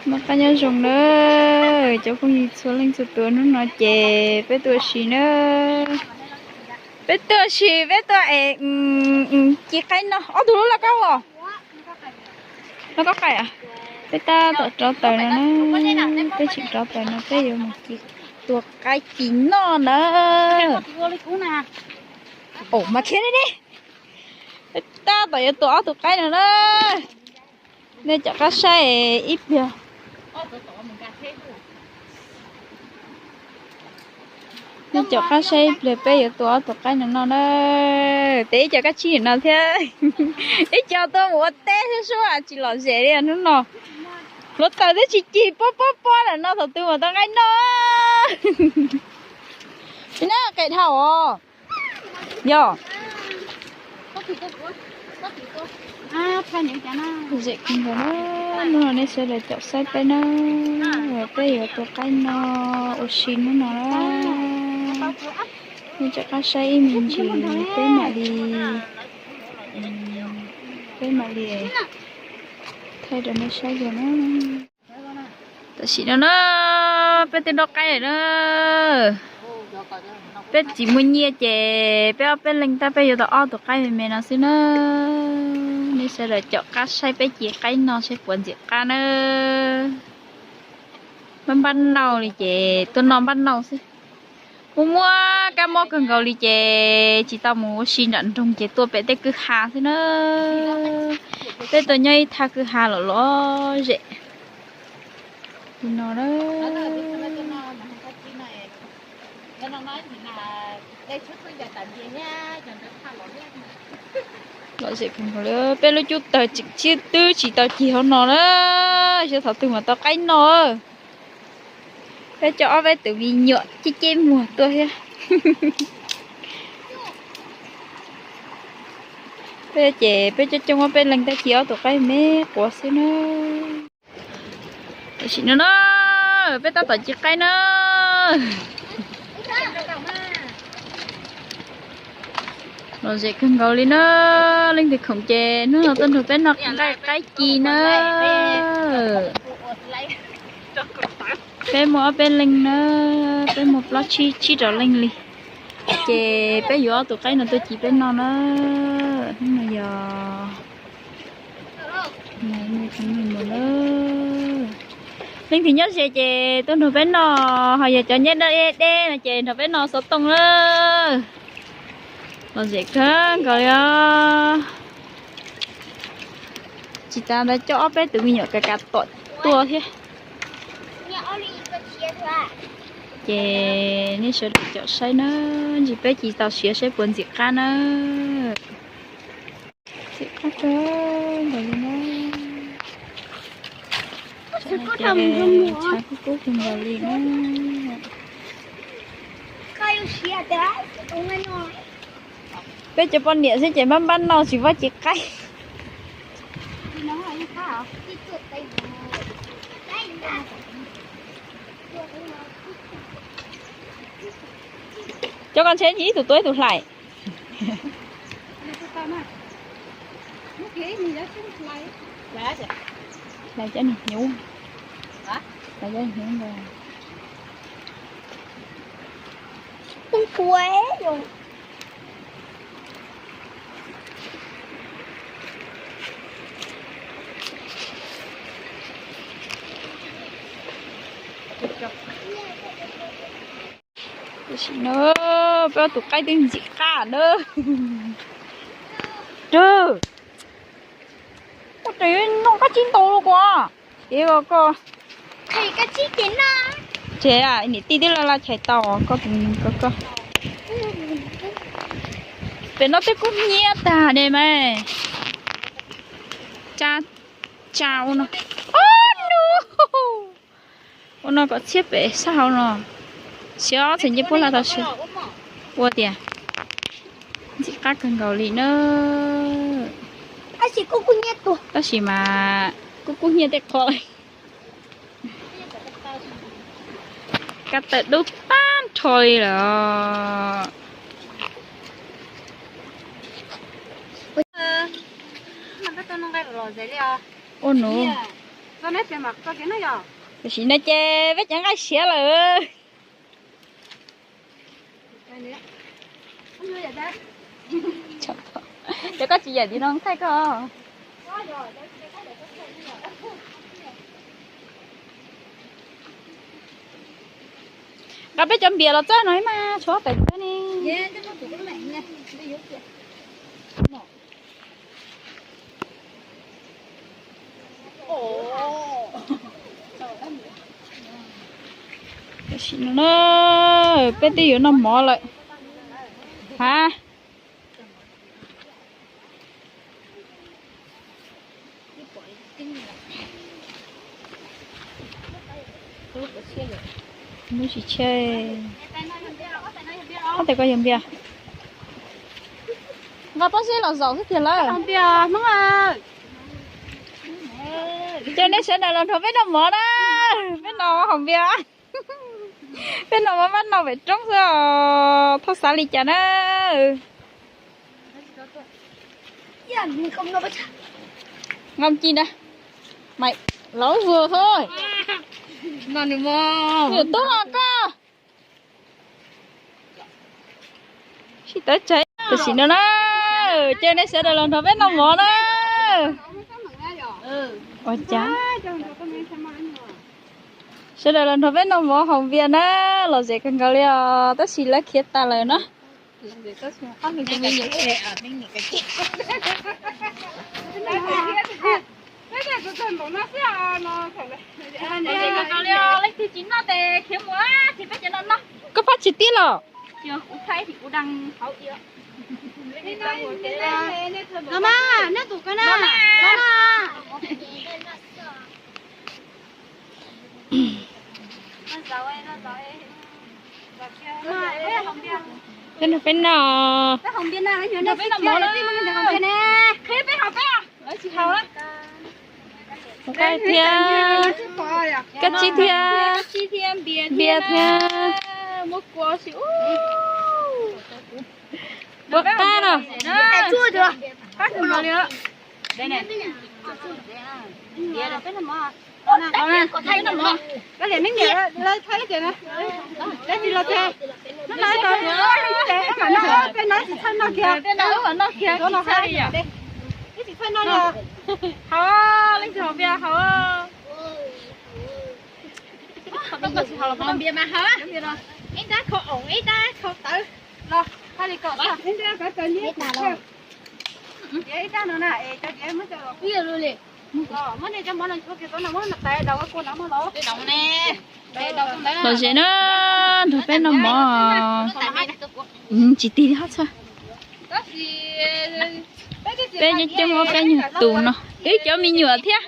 Noj qab nyob zoo na, cov phooj ywg txhua leej txhua tus, hnub no ces peb tuaj ua si na. Peb tuaj ua si, peb tuaj es ci qaib noj. Ob tug lub lauj kaub os, lauj kaub qaib. Peb tab tom rauv taws no na, peb tseem rauv taws no peb yuav mus ci, tua qaib ci noj na. Mas khiav li ne, peb tab tom yuav tua ob tug qaib no na. Nej caum qab saib ib pliag. Nej caum qab saib ib pliag peb yuav tua ob tug qaib no noj na. Tes ib co kab tsib no thiab. Ib co tuaj mus ua teb thiab sub, tsis lom zem li hnub no. Hluav taws twb tsis cig pob pob pob lawm no thaum twg mas tau qaib noj. Tsis na qe dhau os. Yog. Zem kawg nkaus na, hnub no nej sawv daws caum saib peb na, peb yuav tua qaib no ua si hnub no na. Nej caum qab saib ib me ntsis peb mam li, peb mam li thaij rau nej saib dua na. Tam sim no na, peb twb dob qaib lawm na. Peb tsis muaj nyiaj ces peb ob peb leeg tab peb yuav tau ob tug qaib me me no xwb na. Nej sawv daws caum qab saib peb ci qaib no seb puas ntxim qab na. Npaj npaj nauj li ces tuaj noj npaj nauj xwb. Muaj muaj kab mob kawg nkaus li ces tsis tau mus ua si nram nroog ces tuaj pem tej kwj ha xwb na. Peb tuaj nyob ib thaj kwj ha lom lom zem li no na. Lom zem kawg nkaus li, peb lub cub tawg tseem tsib twb tsis tau cig hauv no na. Xyov thaum twg mas tau qaib noj. Peb coj ob peb tus me nyuam ceb ceb muag tuaj thiab. Peb ces peb coob coob ob peb leeg tab ci ob tug qaib me quav xwb na. Tam sim no na, peb tab tom ci qaib na. Lom zem kawg nkaus li na. Leej twg khoom ces hnub no tuaj nrog peb noj nqaij qaib ci na. Peb muaj ob peb leeg na, peb muaj plaub tsib tsib rau leej li. Ces peb yuav ob tug qaib no tuaj ci peb noj na. Hnub no yog leej twg nyob ze ces tuaj nrog peb noj, ho yog cov nyob deb deb no ces nrog peb noj xov tooj na. Lom zem kawg nkaus li os. Tsis tas ntawd coj ob peb tus me nyuam kav kav tom tuaj thiab. Ces nej sawv daws caum saib na, ntsis peb ci tau siav saib puas ntxim qab na. Ntxim qab kawg nkaus li na. Tshav kub kub kawg nkaus li na. Peb cov poj niam xwb ces npab npab nauj tsis paub ci qaib. Cov koj ntshe ib tug tua ib tug hlais. Hlais cov niag hnyuv, hlais cov niag hnyuv ntawd. Tam sim no peb ob tug qaib twb ntxim qab na. Rwg, ua rau noj kab tsib ntau li kuv. Ces koj, koj, tseg, niam tij twb laj laj chais tau koj tus koj koj. Pem no twb kub hnyiab tag ne mas. Tsa, tsa ua no. Ob nus, ua no kom txhiab pem sab hauv no. Siav ob txhais ncej puab hla tau siav. Ua tias ntxim qab kawg nkaus li na. Tab sis mas kub kub hnyiab tej qho. Kab tawm dub tag nrho li lawm. Ua nus. Tam sim no ces peb cov nqaij siav lawm. Cov koj tsis yam tiv no thaij koj. Nqa peb cov npias los txawb no mas tshuav pem txawb ne. Tam sim no na, peb twb yuav noj mov lawm. Ha. Lub tsis cheb. Ob tes koj yog npias. Nqa pob zeb los zaum xwb tiag lawm. Coj nej sawv daws los nrog peb noj mov na. Peb noj mov haus npias. Peb noj mov pab noj pem roob xwb os, txhob xav li cas na. Nqa ci na, mày lẩu vừa thôi. Nws tub no koj. Sib tawv tsawv tam sim no na, coj nej sawv daws los nrog peb noj mov na. Ua cas sawv daws los nrog peb noj mov haus npias na, lom zem kawg nkaus li os, tab sis lawv khiav tas lawm na. Leej twg tsis noj tes khiav mus, peb cov no noj. Koj pab tsis tib los? Kuv pab kuv dab hauv. No mas, neb tus ko na. Peb noj, peb noj, peb noj mov na. Qhia peb haus peb, lawv tsis haus na. Nqaij thiab, kab tsib thiab, npias thiab, muab kua si ub. Puab qab no. Peb liam me nyuam lawv thaij ces na, lawv tsis los ces, peb no tsis txhawj noj kiag. Peb tsis txhawj noj li. Haus, leej twg haus npias haus. Npias mas haus, ib dab khau oom ib dab khau tawv los thaij li ko. Ib dab no na es cov diav muab cov los, muab nej cov mov no tshuav kiag tau no muab tais daus kua no muab los. Lom zem na, nrog peb noj mov. Tsis tig li hab txhua. Peb coob coob muab peb nyuag tus no, wb cov me nyuam thiab.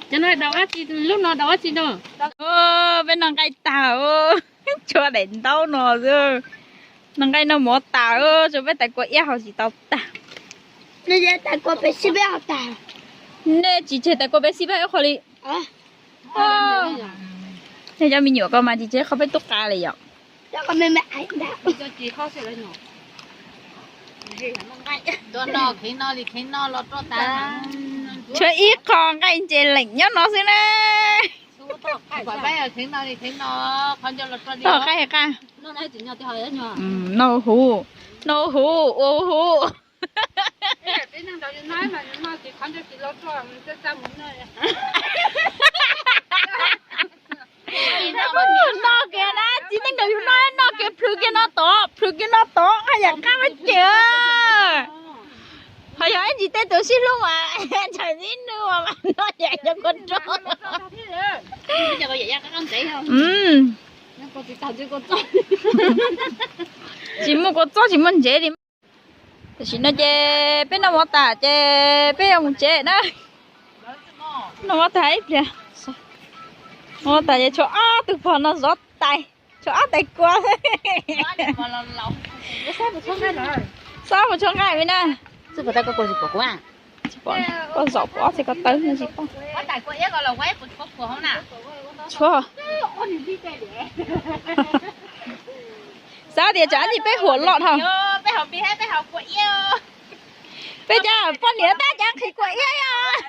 Cov no daus dab tsi, lub no daus dab tsi no? Peb noj nqaij tag, tshuav daim ntaub no xwb. Noj nqaij noj mov tas, tshuav peb tais kua iab haus tsis tau tag. Nej tsis tseg tais kua peb sib peb ib qho li. Nej cov me nyuam ko mas tsis tseg qhov peb tub qa li yom. Tshuav ib qho nqaij ntses leem nyob no xwb na. Tog qaij qa. Noj huv, noj huv, ua huv. Noj kiag na, txiv neej nrog yus noj, noj kiag plhws kiag no tod, plhws kiag no tod, haj yam qab mas ces. Ho yog ib ntsis tej tus sib hlub mas tsam ib nus mas noj yam cov kua rog. Tsis muaj kua txob tsis muaj ntsev li. Tam sim no ces peb noj mov tas ces peb yuav mus tsev na. Noj mov tas ib pliag, noj mov tas ces tshuav ob tug pog no zov tais, tshuav ob tais kua. Xob mus tshuab nqaij me na. Koj zaum pov txhais ko taw no tsis pom. Tshuav. Xav tias tsam ib ntsis peb huam loj dhau. Peb cov poj niam tab cas nqhis kua iab os.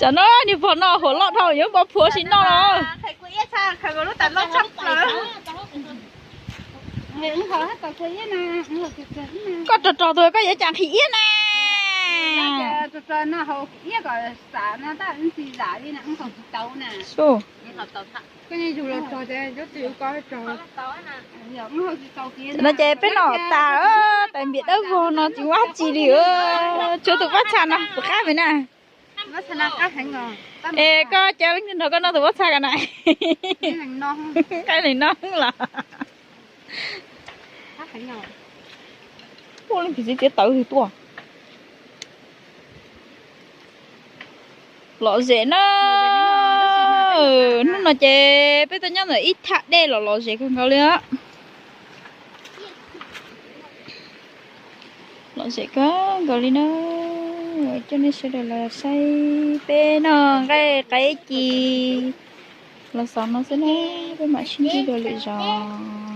Cov no niag pog no huam loj dhau yuav npau phuav sim noj los. Koj rog rog tuaj koj yuav cas nqhis iab na. No ces peb noj tas, tais npias dawb vog no tsis muaj dab tsi li. Tshuav tus pob txha no puas qab me na. Es koj cov leej twg nrog koj noj tus pob txha ko na? Qab leej no los. Ua leej twg txiv txiav tawv twg tuaj. Lom zem na. Hnub no ces peb tuaj nyob ntawm ib thaj dej los lom zem kawg nkaus li os. Lom zem kawg nkaus li na. Coj nej sawv daws los saib peb noj nqaij qaib ci los xaus no xwb na. Peb mam sib ntsib dua lwm zaus.